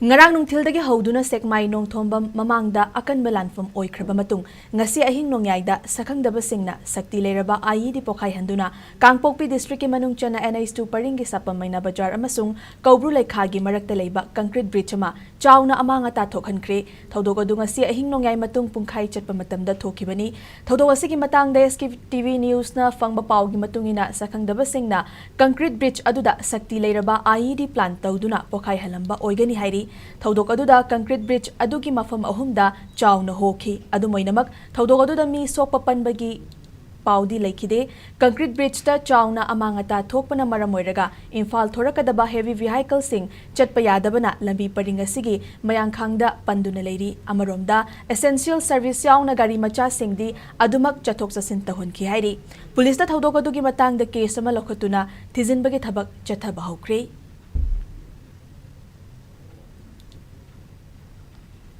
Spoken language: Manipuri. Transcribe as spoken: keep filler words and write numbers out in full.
ꯉꯔꯥꯡ ꯅꯨꯡꯊꯤꯜꯗꯒꯤ ꯍꯧꯗꯨꯅ ꯁꯦꯛꯃꯥꯏ ꯅꯣꯡꯊꯣꯝꯕꯝ ꯃꯃꯥꯡꯗ ꯑꯀꯟꯕ ꯂꯥꯟꯐꯝ ꯑꯣꯏꯈ꯭ꯔꯕ ꯃꯇꯨꯡ, ꯉꯁꯤ ꯑꯍꯤꯡ ꯅꯣꯡꯌꯥꯏꯗ ꯁꯛꯈꯪꯗꯕꯁꯤꯡꯅ ꯁꯛꯇꯤ ꯂꯩꯔꯕ ꯑꯥꯏꯏꯗꯤ ꯄꯣꯈꯥꯏꯍꯟꯗꯨꯅ ꯀꯥꯡꯄꯣꯛꯄꯤ ꯗꯤꯁꯇ꯭ꯔꯤꯛꯀꯤ ꯃꯅꯨꯡ ꯆꯟꯅ ꯑꯦꯟ ꯑꯩꯆ ꯇꯨ ꯄꯔꯤꯡꯒꯤ ꯁꯥꯄꯝ ꯃꯩꯅꯥ ꯕꯖꯥꯔ ꯑꯃꯁꯨꯡ ꯀꯧꯕ꯭ꯔꯨ ꯂꯩꯈꯥꯒꯤ ꯃꯔꯛꯇ ꯂꯩꯕ ꯀꯪꯀ꯭ꯔꯤꯠ ꯕ꯭ꯔꯤꯖ ꯑꯃ ꯆꯥꯎꯅ ꯑꯃꯥꯡ ꯑꯇꯥ ꯊꯣꯛꯍꯟꯈ꯭ꯔꯦ꯫ ꯊꯧꯗꯣꯛ ꯑꯗꯨ ꯉꯁꯤ ꯑꯍꯤꯡ ꯅꯣꯡꯌꯥꯏ ꯃꯇꯨꯡ ꯄꯨꯡꯈꯥꯏ ꯆꯠꯄ ꯃꯇꯝꯗ ꯊꯣꯛꯈꯤꯕꯅꯤ꯫ ꯊꯧꯗꯣꯛ ꯑꯁꯤꯒꯤ ꯃꯇꯥꯡꯗ ꯑꯦꯁ ꯀꯦ ꯇꯤ ꯚꯤ ꯅ꯭ꯌꯨꯁꯅ ꯐꯪꯕ ꯄꯥꯎꯒꯤ ꯃꯇꯨꯡ ꯏꯟꯅ, ꯁꯛꯈꯪꯗꯕꯁꯤꯡꯅ ꯀꯪꯀ꯭ꯔꯤꯠ ꯕ꯭ꯔꯤꯖ ꯑꯗꯨꯗ ꯁꯛꯇꯤ ꯂꯩꯔꯕ ꯑꯥꯏꯏꯗꯤ ꯄ꯭ꯂꯥꯟ ꯇꯧꯗꯨꯅ ꯄꯣꯈꯥꯏꯍꯜꯂꯝꯕ ꯑꯣꯏꯒꯅꯤ ꯍꯥꯏꯔꯤ꯫ ꯊꯧꯗꯣꯛ ꯑꯗꯨꯗ ꯀꯪꯀ꯭ꯔꯤꯠ ꯕ꯭ꯔꯤꯖ ꯑꯗꯨꯒꯤ ꯃꯐꯝ ꯑꯍꯨꯝꯗ ꯆꯥꯎꯅ ꯍꯣꯈꯤ꯫ ꯑꯗꯨꯝ ꯑꯣꯏꯅꯃꯛ, ꯊꯧꯗꯣꯛ ꯑꯗꯨꯗ ꯃꯤ ꯁꯣꯛꯄ ꯄꯟꯕꯒꯤ ꯄꯥꯎꯗꯤ ꯂꯩꯈꯤꯗꯦ꯫ ꯀꯪꯀ꯭ꯔꯤꯠ ꯕ꯭ꯔꯤꯖꯇ ꯆꯥꯎꯅ ꯑꯃꯥꯡ ꯑꯇꯥ ꯊꯣꯛꯄꯅ ꯃꯔꯝ ꯑꯣꯏꯔꯒ ꯏꯝꯐꯥꯜ ꯊꯣꯔꯛꯀꯗꯕ ꯍꯦꯚꯤ ꯚꯤꯍꯥꯏꯀꯜꯁꯤꯡ ꯆꯠꯄ ꯌꯥꯗꯕꯅ ꯂꯝꯕꯤ ꯄꯔꯤꯡ ꯑꯁꯤꯒꯤ ꯃꯌꯥꯡꯈꯥꯡꯗ ꯄꯟꯗꯨꯅ ꯂꯩꯔꯤ꯫ ꯑꯃꯔꯣꯝꯗ, ꯑꯦꯁꯦꯟꯁꯤꯌꯦꯜ ꯁꯔꯚꯤꯁ ꯌꯥꯎꯅ ꯒꯥꯔꯤ ꯃꯆꯥꯁꯤꯡꯗꯤ ꯑꯗꯨꯃꯛ ꯆꯠꯊꯣꯛ ꯆꯠꯁꯤꯟ ꯇꯧꯍꯟꯈꯤ ꯍꯥꯏꯔꯤ꯫ ꯄꯨꯂꯤꯁꯅ ꯊꯧꯗꯣꯛ ꯑꯗꯨꯒꯤ ꯃꯇꯥꯡꯗ ꯀꯦꯁ ꯑꯃ ꯂꯧꯈꯠꯇꯨꯅ ꯊꯤꯖꯤꯟꯕꯒꯤ ꯊꯕꯛ ꯆꯠꯊꯕ ꯍꯧꯈ꯭ꯔꯦ꯫